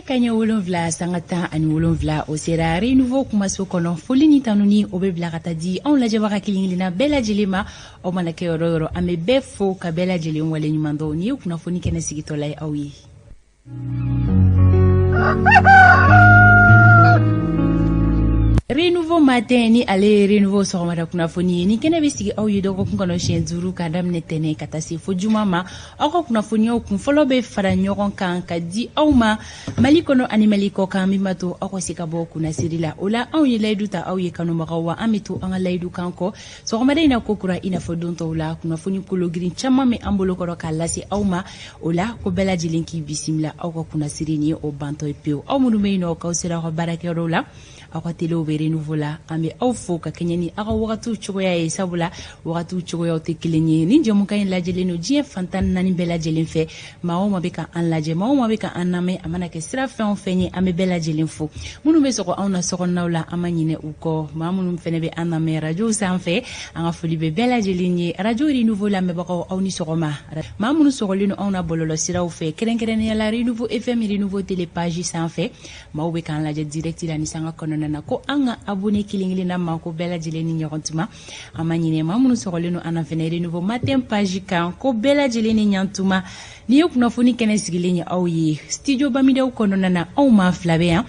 Nɛgɛ kanɲɛ 7 sanga 17, o sera Renouveau kumaso kɔnɔ. Foli ni tanuni, o bɛ bila ka taa di anw lajɛbaga kelen kelenna bɛɛ lajɛlen ma. Aw mana kɛ yɔrɔ yɔrɔ, an bɛ bɛɛ fo ka bɛɛ lajɛlen wale ɲuman dɔn. Nin ye kunnafoni kɛnɛ sigitɔla ye aw ye. Renouveau Matin, ni ale ye Renouveau sɔgɔmada kunnafoni ye, ni kɛnɛ bɛ sigi aw ye dɔgɔkun kɔnɔ siɲɛ 5, ka daminɛ tɛnɛ ka taa se fo juma ma. Aw ka kunnafoniyaw kunfɔlɔ bɛ fara ɲɔgɔn kan ka di aw ma Mali kɔnɔ ani Mali kɔ kan, min b'a to aw ka se ka bɔ kunnasiri la. O la, anw ye layidu ta aw ye, kanubagaw wa, an bɛ to an ka layidu kan kɔ. Sɔgɔmada in na, ko kura i n'a fɔ don tɔw la, kunnafoni kologirin caman bɛ an bolokɔrɔ k'a lase aw ma. O la, ko bɛɛ lajɛlen k'i bisimila aw ka kunnasiri. Nin ye o bantɔ ye pewu. Aw minnu bɛ yen nɔ k'aw sera aw ka baarakɛyɔrɔw la, aw ka telew bɛ Renouveau la, an bɛ aw fo ka kɛɲɛ ni aw ka wagatiw cogoya ye, sabula wagatiw cogoyaw tɛ kelen ye. Ni jɛmukan in lajɛlen don diɲɛ fantan naani bɛɛ lajɛlen fɛ. Maa o maa bɛ ka an lajɛ, maa o maa bɛ ka an lamɛn, a mana kɛ sira fɛn o fɛn ye, an bɛ bɛɛ lajɛlen fo. Minnu bɛ sɔgɔ anw na sokɔnɔnaw la, an ma ɲinɛ u kɔ. Maa minnu fɛnɛ bɛ an lamɛn rajow sanfɛ, an ka foli bɛ bɛɛ lajɛlen ye. Rajo Renouveau lamɛnbagaw, aw ni sɔgɔma. Maa minnu sɔgɔlen don anw na bɔlɔlɔ siraw fɛ, kɛrɛnkɛrɛnnenya la Renouveau FM, Renouveau Télé page sanfɛ, maaw bɛ k'an lajɛ direct la ni sanga kɔnɔna na, ko an ka abonné kelen kelenna ma, ko bɛɛ lajɛlen ni ɲɔgɔn tuma. An ma ɲinɛ maa minnu sɔgɔlen don an na fɛnɛ Renouveau Matin page kan, ko bɛɛ lajɛlen ni ɲantuma. Nin ye kunnafoni kɛnɛ sigilen ye aw ye studio Bamidaw kɔnɔna na. Anw maa fila bɛ yan.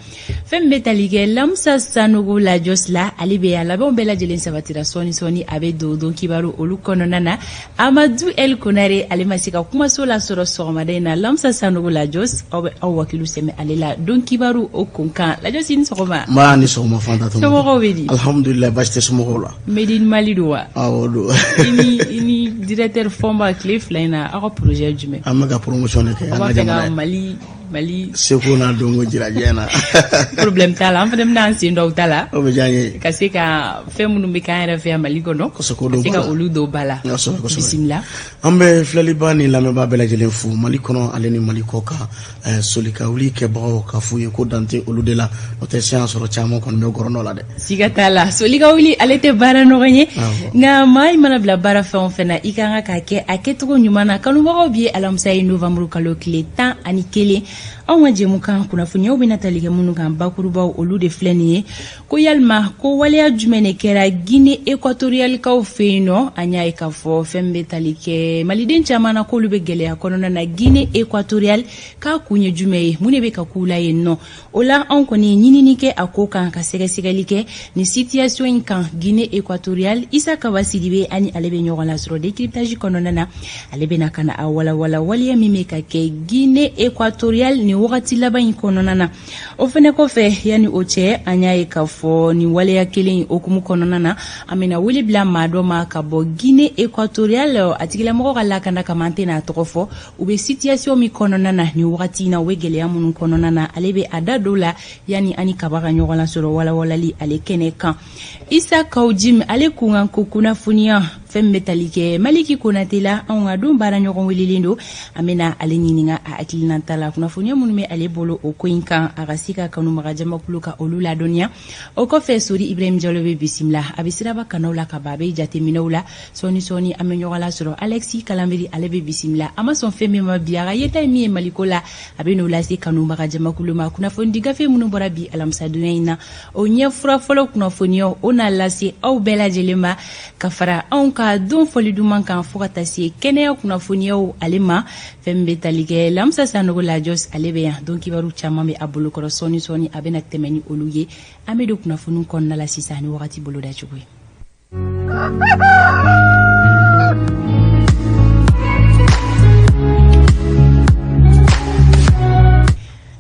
Fɛn min bɛ tali kɛ Lamsa Sanogo Lajɔs la, ale bɛ yan. Labɛnw bɛɛ lajɛlen sabatira. Sɔɔni sɔɔni a bɛ don don kibaru olu kɔnɔna na. Amadu El Konare, ale ma se ka kumaso lasɔrɔ sɔgɔmada in na. Lamsa Sanogo Lajɔs, aw bɛ aw wakilu sɛmɛ ale la don kibaru o kun kan. Lajɔs, i ni sɔgɔma. Nba, ni sɔgɔma, Fanta. Somɔgɔw bɛ di? Alhamdulilayi, baasi tɛ somɔgɔw la. Made in Mali don wa? Awɔ, don. I ni directeur Fɔnba, tile 2 in na, aw ka projet jumɛn? An bɛ ka promotion de kɛ. Aw an b'a ka fɛ ka jamana ye Mali seko n'a dɔnko jira diɲɛ na. Problème t'a la, an fana bɛna an sen dɔw ta la. O bɛ diya n ye. Ka se ka fɛn minnu bɛ k'an yɛrɛ fɛ yan Mali kɔnɔ, Kosɛbɛ, k'o ka don se ba ka la. olu don ba la. Kosɛbɛ, kosɛbɛ. Bisimila. An bɛ filɛliba ni lamɛnbaa bɛɛ lajɛlen fo Mali kɔnɔ ale ni Mali kɔ kan. Soli ka wuli kɛbagaw ka f'u ye ko dan tɛ olu de la, n'o tɛ sisan sɔrɔ caman kɔni bɛ gɔrɔnɔ la dɛ. Siga t'a la, soli ka wuli ale tɛ baara nɔgɔ ye. Awɔ. Nka maa i mana bila baara fɛn o fɛn na, i ka kan k'a kɛ a kɛcogo ɲuman na. Kanubagaw, bi ye alamisa ye, novembre kalo tile 11. Anw ka jɛmukan kunnafoniyaw bɛna tali kɛ minnu kan bakurubaw, olu de filɛ nin ye. Ko yalima ko waleya jumɛn de kɛra Guinée équatorialekaw fɛ yen nɔ? An y'a ye k'a fɔ fɛn min bɛ tali kɛ maliden caman na, k'olu bɛ gɛlɛya kɔnɔna na Guinée équatoriale. K'a kun ye jumɛn ye? Mun de bɛ ka k'u la yen nɔ? O la, anw kɔni ye ɲinini kɛ a ko kan, ka sɛgɛsɛgɛli kɛ nin situation in kan Guinée équatoriale. Isa Kaba Sidibe ani ale bɛ ɲɔgɔn lasɔrɔ décryptage kɔnɔna na. Ale bɛna ka na a walawala waleya min bɛ ka kɛ Guinée équatoriale nin wagati laban in kɔnɔna na. O fɛnɛ kɔfɛ, yanni o cɛ, an y'a ye k'a fɔ nin waleya kelen in hokumu kɔnɔna na, an bɛna wele bila maa dɔ ma ka bɔ Guinée équatoriale. A tigilamɔgɔ ka lakana kama, an tɛna a tɔgɔ fɔ. U bɛ situation min kɔnɔna na nin wagati in na, u bɛ gɛlɛya minnu kɔnɔna na, ale bɛ a da don la yanni ani kaba ka ɲɔgɔn lasɔrɔ walawalali ale kɛnɛ kan. Isa Kawujim, ale kunkan ko kunnafoniya fɛn min bɛ tali kɛ Maliki Konate la, anw ka don baara ɲɔgɔn welelen don. An bɛna ale ɲininka a hakilinata la, kunnafoniya minnu bɛ ale bolo o ko in kan, a ka se ka kanubaga jamakulu ka olu ladɔnniya. O kɔfɛ, Sori Ibrahim Jalo bɛ bisimila. A bɛ siraba kanaw la ka ban, a bɛ jateminɛw la. Sɔɔni sɔɔni an bɛ ɲɔgɔn lasɔrɔ. Alexis Kalanbiri, ale bɛ bisimila. A ma sɔn fɛn min ma bi, a ka yeta ye min ye Maliko la, a bɛ n'o lase kanubaga jamakulu ma. Kunnafonidi gafe minnu bɔra bi alamisadonya in na, o ɲɛfura fɔlɔ kunnafoniyaw, o n'a lase aw bɛɛ lajɛlen ma, ka fara anw ka don fɔli duman kan, fo ka taa se kɛnɛya kunnafoniyaw ale ma. Fɛn min bɛ tali kɛ Lamsa Sanogo Lajɔs, ale bɛ yan. Don kibaru caman bɛ a bolokɔrɔ. Sɔɔni sɔɔni a bɛna tɛmɛ ni olu ye. An bɛ don kunnafoni kɔnɔna la sisan ni wagati boloda cogo ye.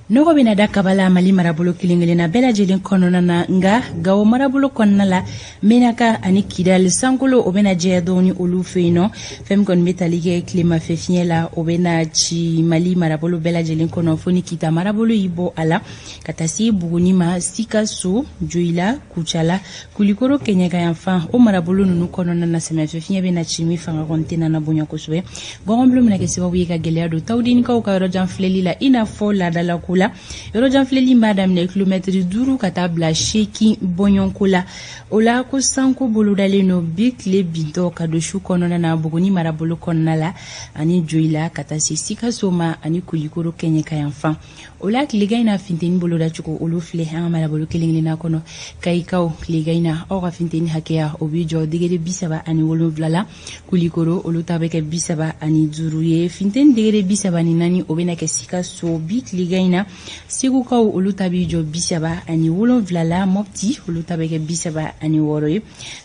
Nɔgɔ bɛna da kaba la Mali marabolo kelen kelenna bɛɛ lajɛlen kɔnɔna na, nka Gawo marabolo kɔnɔna la, Menaka ani Kidali, sankolo o bɛna jɛya dɔɔni olu fɛ yen nɔ. Fɛn min kɔni bɛ tali kɛ tilemafɛ fiɲɛ la, o bɛna ci Mali marabolo bɛɛ lajɛlen kɔnɔ, fo ni Kita marabolo y'i bɔ a la, ka taa se Buguni ma, Sikaso, Joyila, Kucala, Kulikoro kɛɲɛkayanfan, o marabolo ninnu kɔnɔna na, samiyɛfɛ fiɲɛ bɛna ci min fanga kɔni tɛna na bonya kosɛbɛ. Gɔngɔnbulon bɛna kɛ sababu ye ka gɛlɛya don tawudenikaw ka yɔrɔjan filɛli la, i n'a fɔ laadalako la. Yɔrɔjanfilɛli b'a daminɛ kilomɛtiri 5 ka taa bila 8 bɔɲɔgɔnko la. O la ko sanko bolodalen don bi tile bintɔ ka don su kɔnɔna na Buguni marabolo kɔnɔna la ani Joyila ka taa se Sikaso ma ani Kulikoro kɛɲɛka yanfan. O la tilegan in na funteni bolodacogo olu filɛ an ka marabolo kelen kelenna kɔnɔ. Kayikaw tilegan in na aw ka funteni hakɛya o b'i jɔ degere 37 la. Kulikoro olu ta bɛ kɛ 35 ye. Funteni degere 34 o bɛna kɛ Sikaso bi tilegan in na. Segukaw olu ta b'i jɔ 37 la. Mɔpti olu ta bɛ kɛ 36 ye.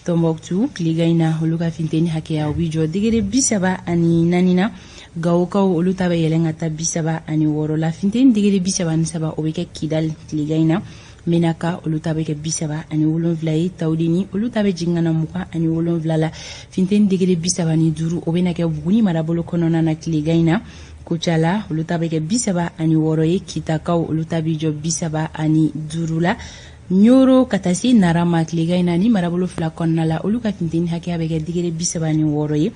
Tɔnbɔkutu tilegan in na olu ka funteni hakɛya o b'i jɔ degere 34 na. Gawokaw olu ta bɛ yɛlɛn ka taa 36 la. Funteni degere 33 o bɛ kɛ Kidali tilegan in na. Menaka olu ta bɛ kɛ 37 ye. Tawudeni olu ta bɛ jigin ka na 27 la. Funteni degere 35 o bɛna kɛ Buguni marabolo kɔnɔna na tilegan in na. Kucala olu ta bɛ kɛ 36 ye. Kitakaw olu ta b'i jɔ 35 la. Ɲoro ka taa se Nara ma tilegan in na ni marabolo fila kɔnɔna la olu ka funteni hakɛya bɛ kɛ degere 36 ye.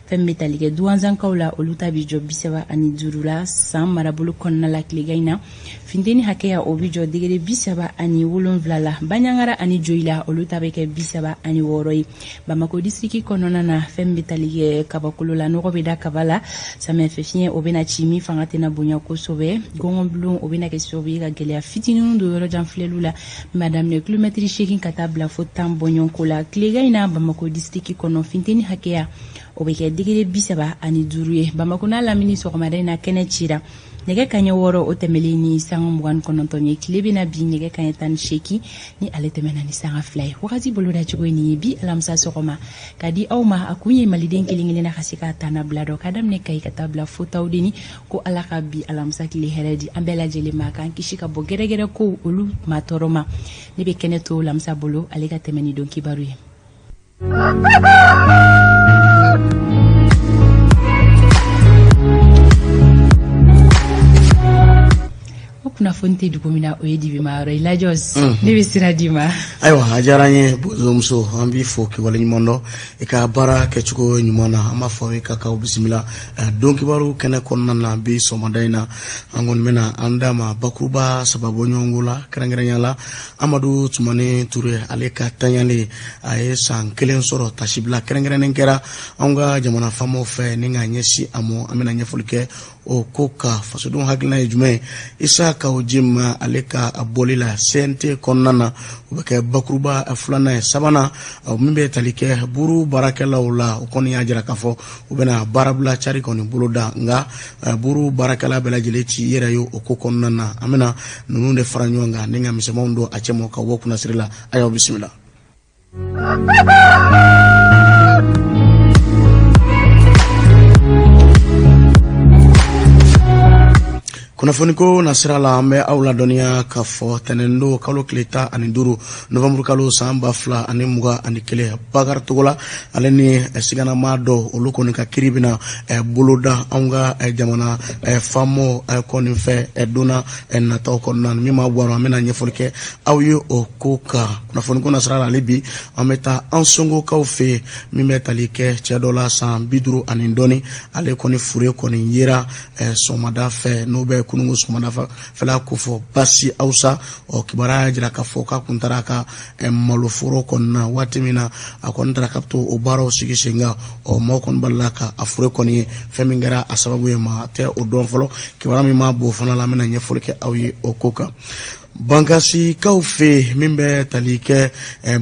Fɛn bɛ tali kɛ Duwanzankaw la olu ta b'i jɔ 35 la. San marabolo kɔnɔna la tilegan in na funteni hakɛya o bɛ jɔ degere 37 la. Baɲangara ani Joyila olu ta bɛ kɛ 36 ye. Bamakɔ disiriki kɔnɔna na fɛn bɛ tali kɛ kabakolo la, nɔgɔ bɛ da kaba la. Samiyɛfɛ fiɲɛ o bɛna ci min fanga tɛna bonya kosɛbɛ. Gɔngɔnbulon o bɛna kɛ sababu ye ka gɛlɛya fitininw don yɔrɔjan filɛliw la. B'a daminɛ kilomɛtiri 8 ka taa bila fo 10 bɔɲɔgɔnko la. Tilegan in na Bamakɔ disiriki kɔnɔ funteni hakɛya o bɛ kɛ degere 35 ye. Bamakɔ n'a lamini sɔgɔmada in na kɛnɛ cira nɛgɛ kaɲɛ 6 o tɛmɛlen ni sanga 29 ye. Tile bɛna bin nɛgɛ kaɲɛ 18 ni ale tɛmɛna ni sanga 2 ye. Wagati bolodacogo ye nin ye bi alamisa sɔgɔma ka di aw ma. A kun ye maliden kelen kelenna ka se k'a tana bila dɔ ka daminɛ Kayi ka taa bila fo Tawudeni. Ko Ala ka bi alamisa tile hɛrɛ di an bɛɛ lajɛlen ma, k'an kisi ka bɔ gɛrɛgɛrɛ kow olu ma tɔɔrɔ ma. Ne bɛ kɛnɛ to Lamisa bolo, ale ka tɛmɛ ni don kibaru ye. O kunnafoni tɛ dugu min na o ye dibima yɔrɔ ye. Lajɔs, ne bɛ sira d'i ma. Ayiwa, a diyara n ye bozomuso, an b'i fo k'i waleɲuman dɔn i ka baara kɛcogo ɲuman na. An b'a fɔ i ka k'aw bisimila don kibaru kɛnɛ kɔnɔna na bi sɔgɔmada in na. An kɔni bɛna an da ma bakuruba saba bɔ ɲɔgɔnko la, kɛrɛnkɛrɛnya la Amadu Tumani Ture ale ka tanyali a ye san 1 sɔrɔ. Tasibila kɛrɛnkɛrɛnnen kɛra anw ka jamana faamaw fɛ ni k'a ɲɛsin a ma. An bɛna ɲɛfɔli kɛ o ko kan. Fasodenw hakilina ye jumɛn ye Isa Kawu Jim ale ka bɔli la CNT kɔnɔna na? O bɛ kɛ bakuruba filanan ye. Sabanan min bɛ tali kɛ buru baarakɛlaw la, o kɔni y'a jira k'a fɔ u bɛna baarabila cari kɔni boloda, nka buru baarakɛla bɛɛ lajɛlen t'i yɛrɛ ye o ko kɔnɔna na. An bɛna ninnu de fara ɲɔgɔn kan ni ka misɛnmanw don a cɛma ka bɔ kunnasiri la. A y'aw bisimila. Kunnafoniko nasira la, an bɛ aw ladɔnniya k'a fɔ tɛnɛndon kalo tile 15 novanburu kalo san 2021, Bakari Togola ale ni siganama dɔ olu kɔni ka kiri bɛna boloda anw ka jamana faamaw kɔni fɛ don nataw kɔnɔna. Min ma bɔ an bɛna ɲɛfɔli kɛ aw ye o ko kan. Kunnafoniko nasira la, ale bi an bɛ taa Ansongokaw fɛ yen, min bɛ tali kɛ cɛ dɔ la san 50 ani dɔɔni, ale kɔni fure kɔni yera sɔgɔmada fɛ, n'o bɛ kununko sɔgɔmada fɛla kofɔ Basi Awusa. Ɔ kibaruya y'a jira k'a fɔ k'a kun taara a ka maloforo kɔni na. Waati min na a kɔni taara ka to o baaraw sigi sen kan, ɔ maaw kɔni balila ka a fure kɔni ye. Fɛn min kɛra a sababu ye, maa tɛ o dɔn fɔlɔ. Kibaruya min ma b'o fana la, an bɛna ɲɛfɔli kɛ aw ye o ko kan. Bankasikaw fɛ yen, min bɛ tali kɛ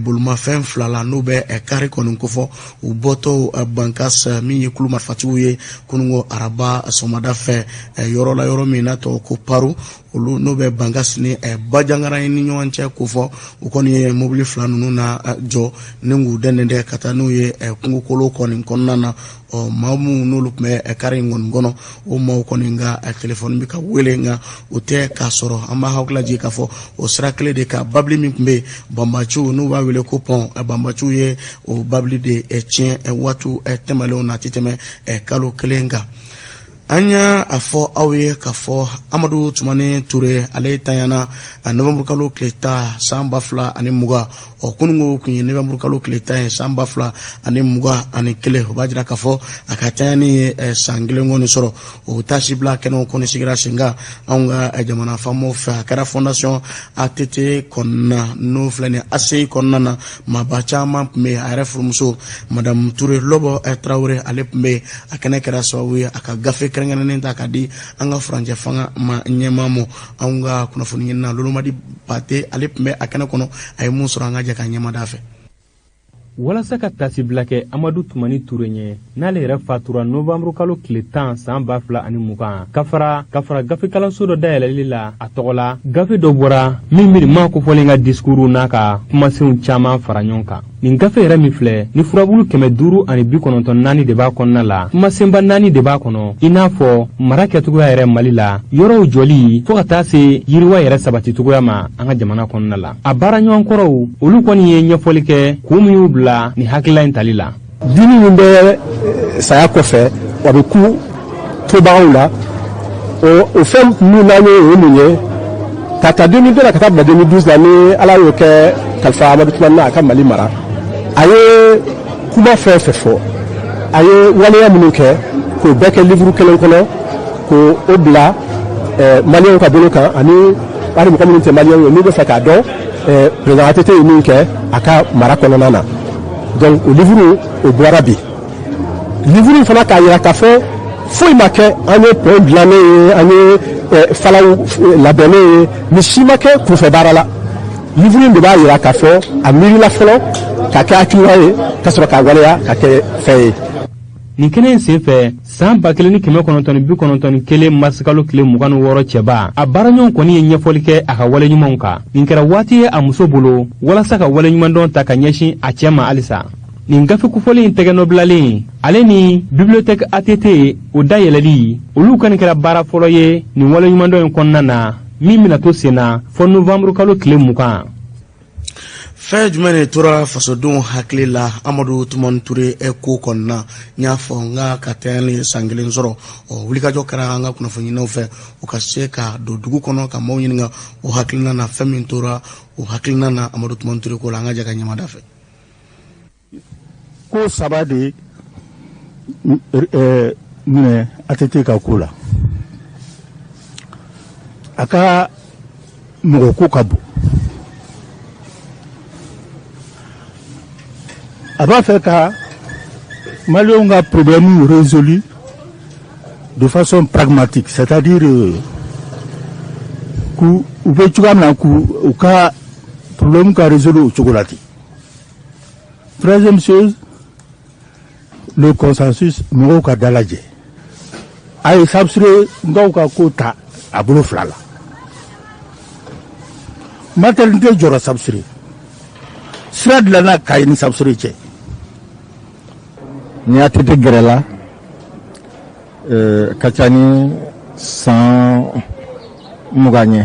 bolimafɛn fila la, n'u bɛ kari kɔni kofɔ, u bɔtɔ Bankas, min ye kulu marifatigiw ye kununko araba sɔgɔmada fɛ yɔrɔ la, yɔrɔ min n'a tɔgɔ ko Paru, olu n'o bɛ Bankas ni Bajangara ni ɲɔgɔn cɛ kofɔ. U kɔni ye mobili fila ninnu na jɔ ni k'u dɛndɛn ka taa n'u ye kungokolo kɔni kɔnɔna na. Ɔ maa minnu n'olu tun bɛ kari in kɔni kɔnɔ, o maaw kɔni ka telefɔni bɛ ka wele, nka o tɛ k'a sɔrɔ. An b'a hakili lajigin k'a fɔ o sira kelen de kan, babili min tun bɛ yen, banbaciw n'u b'a wele ko pɔn, banbaciw ye o babili de tiɲɛ waati tɛmɛnlenw na, a tɛ tɛmɛ kalo 1 kan. An y'a a fɔ aw ye k'a fɔ Amadu Tumani Ture, ale tanyana novembre kalo tile 10 san 2020. Ɔ, kununko tun ye novembre kalo tile 10 ye san 2021. O b'a jira k'a fɔ a ka tanyani ye san kelen kɔni sɔrɔ. O taasibila kɛnɛw kɔni sigira sen kan anw ka jamana faamaw fɛ. A kɛra Fondation ATT kɔnɔna, n'o filɛ nin ACI kɔnɔna na. Maaba caman tun bɛ yen. A yɛrɛ furumuso, Madame Ture Lɔbɔ Tarawele, ale tun bɛ yen. A kɛnɛ kɛra sababu ye a ka gafe kɛrɛnkɛrɛnnen ta ka di an ka furancɛ fanga ma ɲɛmaa ma. Anw ka kunnafoni ɲinina Lolomadi Pate, ale tun bɛ a kɛnɛ kɔnɔ. A ye mun sɔrɔ, an ka jɛ ka ɲɛmada fɛ. Walasa ka tasibila kɛ Amadu Tumani Ture ɲɛ, n'ale yɛrɛ fatura novanburu kalo tile 10 san 2020, ka fara gafe kalanso dɔ dayɛlɛli la a tɔgɔ la, gafe dɔ bɔra min bɛ maa kofɔlen ka discours n'a ka kumasenw caman fara ɲɔgɔn kan. Nin gafe yɛrɛ min filɛ ni, furabulu 594 de b'a kɔnɔna la. Kumasenba naani de b'a kɔnɔ, i n'a fɔ mara kɛcogoya yɛrɛ Mali la, yɔrɔw jɔli, fɔɔ ka taa se yiriwa yɛrɛ sabaticogoya ma an ka jamana kɔnɔna la. A baara ɲɔgɔnkɔrɔw, olu kɔni ye ɲɛfɔli kɛ kun min y'u bila nin hakilila in tali la. Dimi min bɛ saya kɔfɛ, wa bɛ ku tobagaw la, o fɛn min n'an ye, o ye mun ye? Ka ta 2002 la ka taa bila 2012 la, ni Ala y'o kɛ kalifa Amadu Tumani na a ka Mali mara, a ye kuma fɛn fɛn fɔ, a ye waleya minnu kɛ, k'o bɛɛ kɛ livre kelen kɔnɔ, k'o o bila Maliyɛnw ka bolo kan, ani hali mɔgɔ minnu tɛ Maliyɛnw ye, n'u bɛ fɛ k'a dɔn président ATT ye min kɛ a ka mara kɔnɔna na. Donc o livre, o bɔra bi. Livre in fana k'a yira k'a fɔ foyi ma kɛ, an ye pont dilannen ye, an ye falaw labɛnnen ye, nin si ma kɛ kunfɛ baara la. Livre in de b'a yira k'a fɔ a miirila fɔlɔ ka kɛ hakilina ye, ka sɔrɔ k'a waleya ka kɛ fɛn ye. Nin kɛnɛ in sen fɛ, saan 1991 marisikalo tile 26, cɛba a baaraɲɔgɔn kɔni ye ɲɛfɔli kɛ a ka waleɲumanw kan. Nin kɛra waati ye a muso bolo walasa ka waleɲumandɔn ta ka ɲɛsin a cɛ ma halisa. Nin gafe kofɔlen in tɛgɛnɔbilalen, ale ni bibliothèque ATT o dayɛlɛli, olu kɔni kɛra baara fɔlɔ ye nin waleɲumandɔn in kɔnɔna na, min bɛna to sen na fɔ novanburu kalo tile 20. Fɛn jumɛn de tora fasodenw hakili la Amadu Tumani Ture ko kɔnɔna? N y'a fɔ n ka ka tɛni san kelen sɔrɔ. Ɔ, wulikajɔ kɛra an ka kunnafoniɲininaw fɛ, u ka se ka don dugu kɔnɔ ka maaw ɲininka o hakilina na, fɛn min tora o hakilina na Amadu Tumani Ture ko la. An ka jɛ ka ɲɛmada fɛ. Ko saba de minɛ ATT ka ko la. A ka mɔgɔ ko ka bon, a b'a fɛ ka Maliyɛnw ka problème résolu de façon pragmatique, c'est-à-dire k'u u bɛ cogoya min na, k'u u ka problème ka résolu o cogo la ten. Troisième chose, le consensus, mɔgɔw ka dalajɛ. A ye Sabusire dɔw ka ko ta a bolo fila la. Maternité jɔra Sabusire, sira dilanna Kayi ni Sabusire cɛ. Ni ATT gɛrɛla ka ca ni san 20 ye.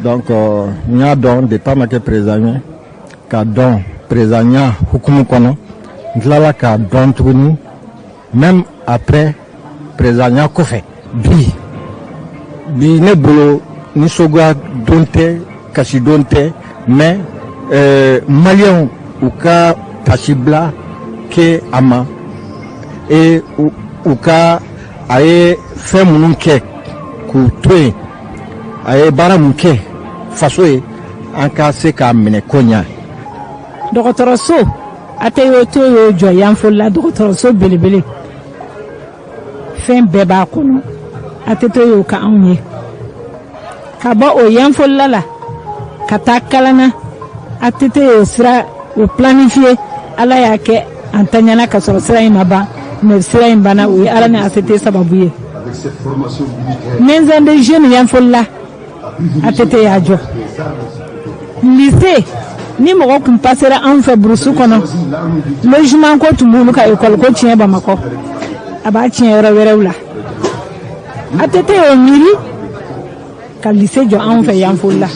Donc n y'a dɔn depuis a ma kɛ président ye, k'a dɔn présidentya hukumu kɔnɔ, n tilala k'a dɔn tuguni même après présidentya kɔfɛ. Bi bi, ne bolo, nisɔngoya don tɛ, kasi don tɛ, mais Maliyɛnw u ka tasibila kɛ a ma e u ka a ye fɛn minnu kɛ k'u to yen, a ye baara mun kɛ faso ye, an ka se k'a minɛ ko ɲa. Dɔgɔtɔrɔso, ATT y'o jɔ Yanfolila, dɔgɔtɔrɔso belebele, fɛn bɛɛ b'a kɔnɔ. ATT y'o ka anw ye. Ka bɔ o Yanfolila la ka taa Kalana, ATT y'o sira o planifié. Ala y'a kɛ an taɲana ka sɔrɔ sira in ma ban, mais sira in banna, o ye Ala ni ATT sababu ye. Maison de jeunes Yanfolila, ATT y'a jɔ. Lycée, ni mɔgɔ kun pasera anw fɛ brousse kɔnɔ, logement ko tun b'olu ka école ko tiɲɛ Bamakɔ, a b'a tiɲɛ yɔrɔ wɛrɛw la. ATT y'o miiri ka lycée jɔ anw fɛ Yanfolila.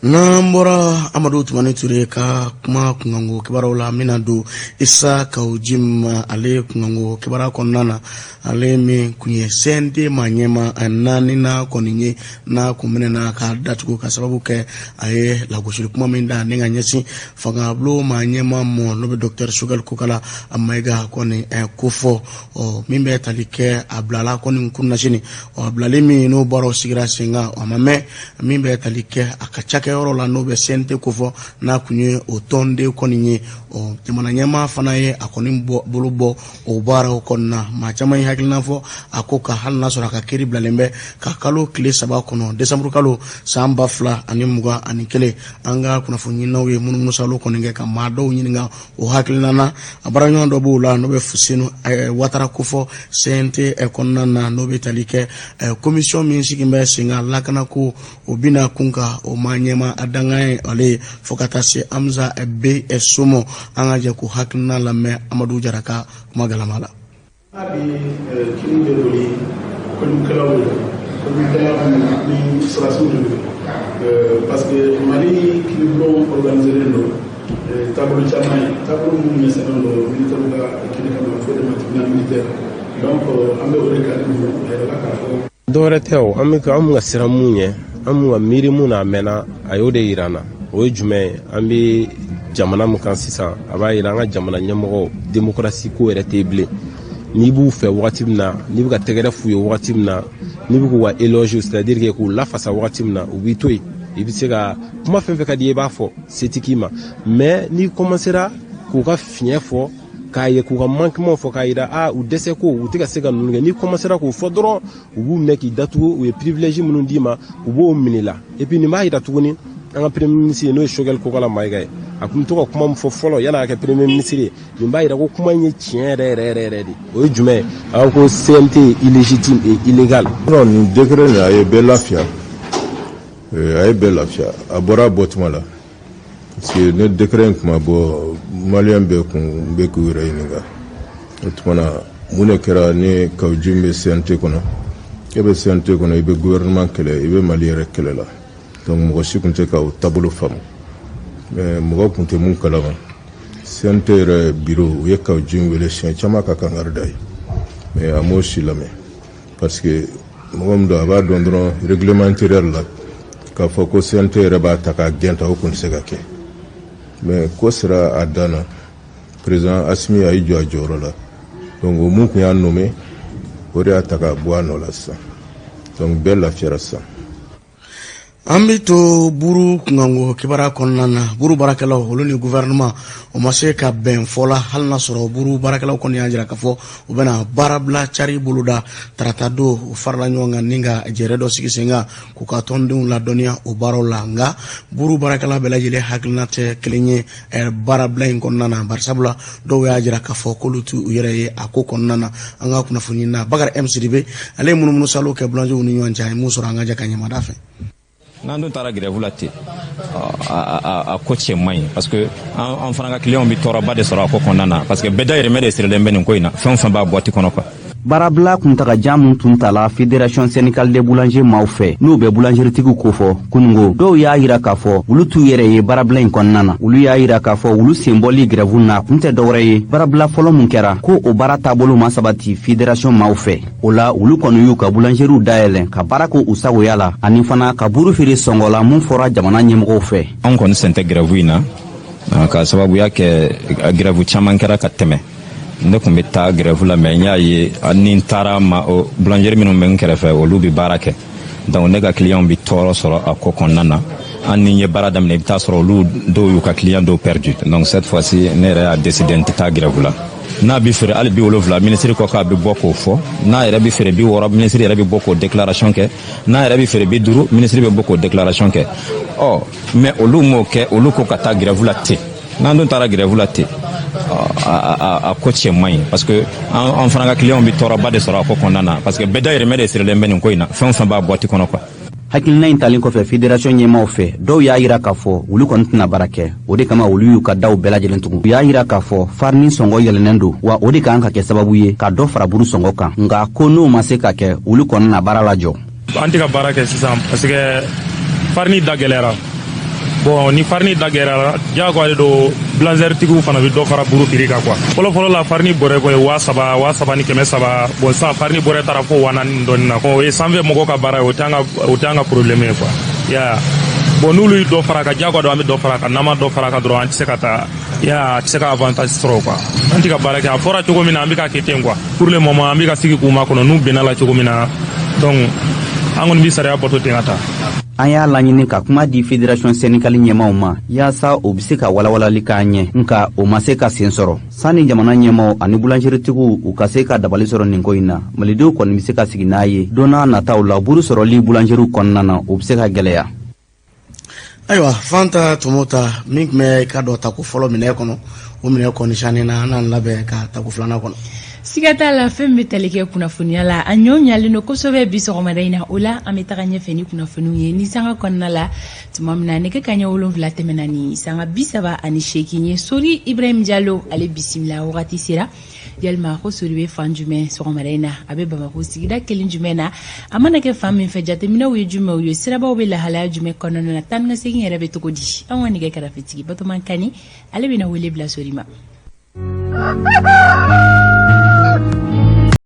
N'an bɔra Amadu Tumani Ture ka kuma kunkanko kibaruyaw la, an bɛna don Isa Kawu Jim ale kunkanko kibaruya kɔnɔna na. Ale min kun ye CNT maa ɲɛmaa naaninan kɔni ye, n'a kun minɛna k'a datugu ka sababu kɛ a ye lagosili kuma min da ni ka ɲɛsin fangabulon maa ɲɛmaa mɔ, n'o bɛ Docteur Choguel Kokala Mayiga kɔni kofɔ. Ɔ min bɛ tali kɛ a bilala kɔni kunasini, ɔ a bilali min n'o baaraw sigira sen kan, a ma mɛn, min bɛ tali kɛ a ka cakɛyɔrɔ la, n'o bɛ CNT kofɔ, n'a kun ye o tɔnden kɔni ye, ɔ jamana ɲɛmaa fana ye a kɔni bolo bɔ o baaraw kɔnɔna. Maa caman ye hakilina fɔ a ko ka hali n'a sɔrɔ a ka kiri bilalen bɛ ka kalo tile 3 kɔnɔ, desanburu kalo san 2021. An ka kunnafoniɲininaw ye munumunusalo kɔni kɛ ka maa dɔw ɲininka o hakilina na. A baaraɲɔgɔn dɔ b'o la, n'o bɛ Fusenu Watara kofɔ CNT kɔnɔna na, n'o bɛ tali kɛ commission min sigi bɛ sen kan lakanako o bɛna kun kan, o maa ɲɛmaa a dankan ye ale ye, fo ka taa se Hamza B Somo. An ka jɛ k'o hakilina lamɛn Amadu Jara ka kuma galama la. Bi kiri bɛ boli kojugukɛlaw de la, kojugukɛla ni sɔrɔdasiw de don, parce que Mali kiiribulon organiselen don taabolo caman ye, taabolo minnu ɲɛsinnen don militaire ka kiri kama, a fɔ o de ma tribunal militaire. Donc an bɛ o de cadre kɔnɔ, a yɛrɛ la k'a fɔ. Dɔwɛrɛ tɛ o, an bɛ an ka siran mun ɲɛ, an mun ka miiri mun na, a mɛnna, a y'o de yira an na. O ye jumɛn ye? An bɛ jamana min kan sisan, a b'a yira an ka jamana ɲɛmɔgɔw, démocratie ko yɛrɛ tɛ bilen. N'i b'u fɛ wagati min na, n'i bɛ ka tɛgɛrɛ f'u ye wagati min na, n'i bɛ k'u ka éloge, c'est à dire que k'u lafasa wagati min na, u b'i to yen, i bɛ se ka kuma fɛn fɛn ka di i ye, i b'a fɔ, se ti k'i ma. Mais n'i commencera k'u ka fiɲɛ fɔ, k'a ye k'u ka manquement fɔ, k'a yira a u dɛsɛ ko u tɛ ka se ka ninnu kɛ, n'i commencera k'o fɔ dɔrɔn, u b'u minɛ k'i datugu. U ye privilège minnu d'i ma, u b'o minɛ i la. Et puis nin b'a yira tuguni, an ka premier ministre, n'o ye Choguel Kokala Mayiga ye, a tun bɛ to ka kuma min fɔ fɔlɔ yan'a ka kɛ premier ministre ye, nin b'a yira ko kuma in ye tiɲɛ yɛrɛ yɛrɛ yɛrɛ yɛrɛ de. O ye jumɛn ye? A ko CNT est illégitime et illégal. Non, nin décret nin, a ye bɛɛ lafiya, a ye bɛɛ lafiya. A bɔra a bɔtuma la, parce que ne décret in tun ma bɔ, maliyɛn bɛɛ kun bɛ k'u yɛrɛ ɲininka o tuma na, mun de kɛra ni Kawu Jim bɛ CNT kɔnɔ? E bɛ CNT kɔnɔ, i bɛ gouvernement kɛlɛ, i bɛ Mali yɛrɛ kɛlɛ la. Donc mɔgɔ si tun tɛ ka o taabolo faamu. Mais mɔgɔ tun tɛ mun kalama, CNT yɛrɛ bureau, u ye Kawu Jim wele siɲɛ caman ka kangari da ye, mais a m'o si lamɛn, parce que mɔgɔ min don, a b'a dɔn dɔrɔn règlement intérieur la, k'a fɔ ko CNT yɛrɛ b'a ta k'a gɛn ta, o kun tɛ se ka kɛ. Mais ko sera a dan na, président Assimi a y'i jɔ a jɔyɔrɔ la. Donc o mun tun y'a nommé, o de y'a ta k'a bɔ a nɔ la sisan. Donc bɛɛ lafiyara sisan. An bɛ to buru kunkanko kibaruya kɔnɔna na. Buru baarakɛlaw, olu ni gouvernement, o ma se ka bɛn fɔ la, hali n'a sɔrɔ buru baarakɛlaw kɔni y'a jira k'a fɔ u bɛna baarabila cari boloda tarata don. U farala ɲɔgɔn kan ni ka jɛrɛ dɔ sigi sen kan k'u ka tɔndenw ladɔnniya o baaraw la. Nka buru baarakɛla bɛɛ lajɛlen hakilina tɛ kelen ye baarabila in kɔnɔna na, barisabula dɔw y'a jira k'a fɔ k'olu t'u yɛrɛ ye a ko kɔnɔna na. An ka kunnafoni na, Bakari M Sidibe, ale ye munumunu salo kɛ bulanzew ni ɲɔgɔn cɛ, a ye mun sɔrɔ? An ka jɛ ka ɲɛmada fɛ. N'an dun taara grève la ten, a ko cɛ man ɲi, parce que an fana ka clients bɛ tɔɔrɔba de sɔrɔ a ko kɔnɔna na, parce que bɛɛ dayirimɛ de sirilen bɛ nin ko in na, fɛn o fɛn b'a boîte kɔnɔ quoi. Baarabila kuntagajan mun tun tala Fédération syndicale des boulangers maaw fɛ, n'u bɛ boulangeritigiw kofɔ kunungo, dɔw y'a yira k'a fɔ olu t'u yɛrɛ ye baarabila in kɔnɔna na. Olu y'a yira k'a fɔ olu senbɔli grève na kun tɛ dɔwɛrɛ ye, baarabila fɔlɔ mun kɛra, ko o baara taabolo ma sabati fédération maaw fɛ. O la, olu kɔni y'u ka boulangeriew dayɛlɛn ka baara kɛ u sagoya la, ani fana ka buru feere sɔngɔ la mun fɔra jamana ɲɛmɔgɔw fɛ. Anw kɔni sen tɛ grève in na, ka sababuya kɛ grève caman kɛra ka tɛmɛ. Ne tun bɛ taa grève la, mais n y'a ye ni n taara ma, boulangerie minnu bɛ n kɛrɛfɛ, olu bɛ baara kɛ, donc ne ka clients bɛ tɔɔrɔ sɔrɔ a ko kɔnɔna na. An ni n ye baara daminɛ, i bɛ taa sɔrɔ olu dɔw y'u ka clients dɔw perdu. Donc cette fois-ci, ne yɛrɛ y'a décidé, n tɛ taa grève la. N'a bɛ feere hali 70, minisiri ko k'a bɛ bɔ k'o fɔ. N'a yɛrɛ bɛ feere 60, minisiri yɛrɛ bɛ bɔ k'o déclaration kɛ. N'a yɛrɛ bɛ feere 50, minisiri bɛ bɔ k'o déclaration kɛ. Ɔ mais olu m'o kɛ, olu ko ka taa grève la ten. N'an dun taara grève la ten, a ko cɛ man ɲi, parce que an fana ka clients bɛ tɔɔrɔba de sɔrɔ a ko kɔnɔna na, parce que bɛɛ dayirimɛ de sirilen bɛ nin ko in na, fɛn o fɛn b'a boîte kɔnɔ quoi. Hakilina in talen kɔfɛ fédération ɲɛmaw fɛ, dɔw y'a yira k'a fɔ olu kɔni tɛna baara kɛ. O de kama, olu y'u ka daw bɛɛ lajɛlen tugun. U y'a yira k'a fɔ farini sɔngɔ yɛlɛnnen don wa, o de kan ka kɛ sababu ye ka dɔ fara buru sɔngɔ kan. Nka ko n'o ma se ka kɛ, olu kɔni na baara lajɔ. An tɛ ka baara kɛ sisan parce que farini da gɛlɛyara. Bon, ni farini da gɛlɛyara, diyagoya de don, boulangeritigiw fana bɛ dɔ fara buru prix kan quoi. Fɔlɔ fɔlɔ la, farini bɔrɛ ko ye 3000, 3300. Bon, sisan farini bɔrɛ taara fo 4000 dɔɔnin na. O ye sanfɛ mɔgɔw ka baara ye, o tɛ an ka problème ye quoi, ya. Bon, n'olu ye dɔ fara kan, diyagoya don, an bɛ dɔ fara kan. N'an ma dɔ fara kan dɔrɔn, an tɛ se ka taa ya, a tɛ se ka avantage sɔrɔ quoi. An tɛ ka baara kɛ, a fɔra cogo min na, an bɛ ka kɛ ten quoi. Pour le moment, an bɛ ka sigi k'u makɔnɔ, n'u bɛnna la cogo min na. Donc an kɔni bɛ sariya bato ten ka taa. An y'a laɲini ka kuma di fédération syndicale ɲɛmaw ma yaasa o be se ka walawalali k'an ɲɛ, nka o ma se ka sen sɔrɔ. Sanni jamana ɲɛmaw ani bulanzeritigiw u ka se ka dabali sɔrɔ nin ko in na, malidenw kɔni be se ka sigi n'a ye don n'a nataw la, buru sɔrɔli bulanzeriw kɔnɔna na, o be se ka gwɛlɛya. Ayiwa, Fanta Tomota, min tun bɛ i ka dɔ tako fɔlɔ minɛ kɔnɔ, o minɛ kɔni sanni na, an n'an labɛn ka tako filanan kɔnɔ. Siga t'a la, fɛn bɛ tali kɛ kunnafoniya la, a ɲɔ ɲalen don kosɛbɛ bi sɔgɔmada in na. O la, an bɛ taga ɲɛfɛ ni kunnafoniw ye ni sanga kɔnɔna la. Tuma min na nɛgɛ kaɲɛ 7 tɛmɛna ni sanga 38 ye, Sori Ibrahim Jalo, ale bisimila wagati sera. Yalima ko Sori bɛ fan jumɛn sɔgɔmada in na? A bɛ Bamako sigida kelen jumɛn na? A mana kɛ fan min fɛ, jateminɛw ye jumɛnw ye? Sirabaw bɛ lahalaya jumɛn kɔnɔna na? Taa ni ka segin yɛrɛ bɛ cogo di? An ka nɛgɛ karafetigi Batoman Kani, ale bɛna wele bila Sori ma.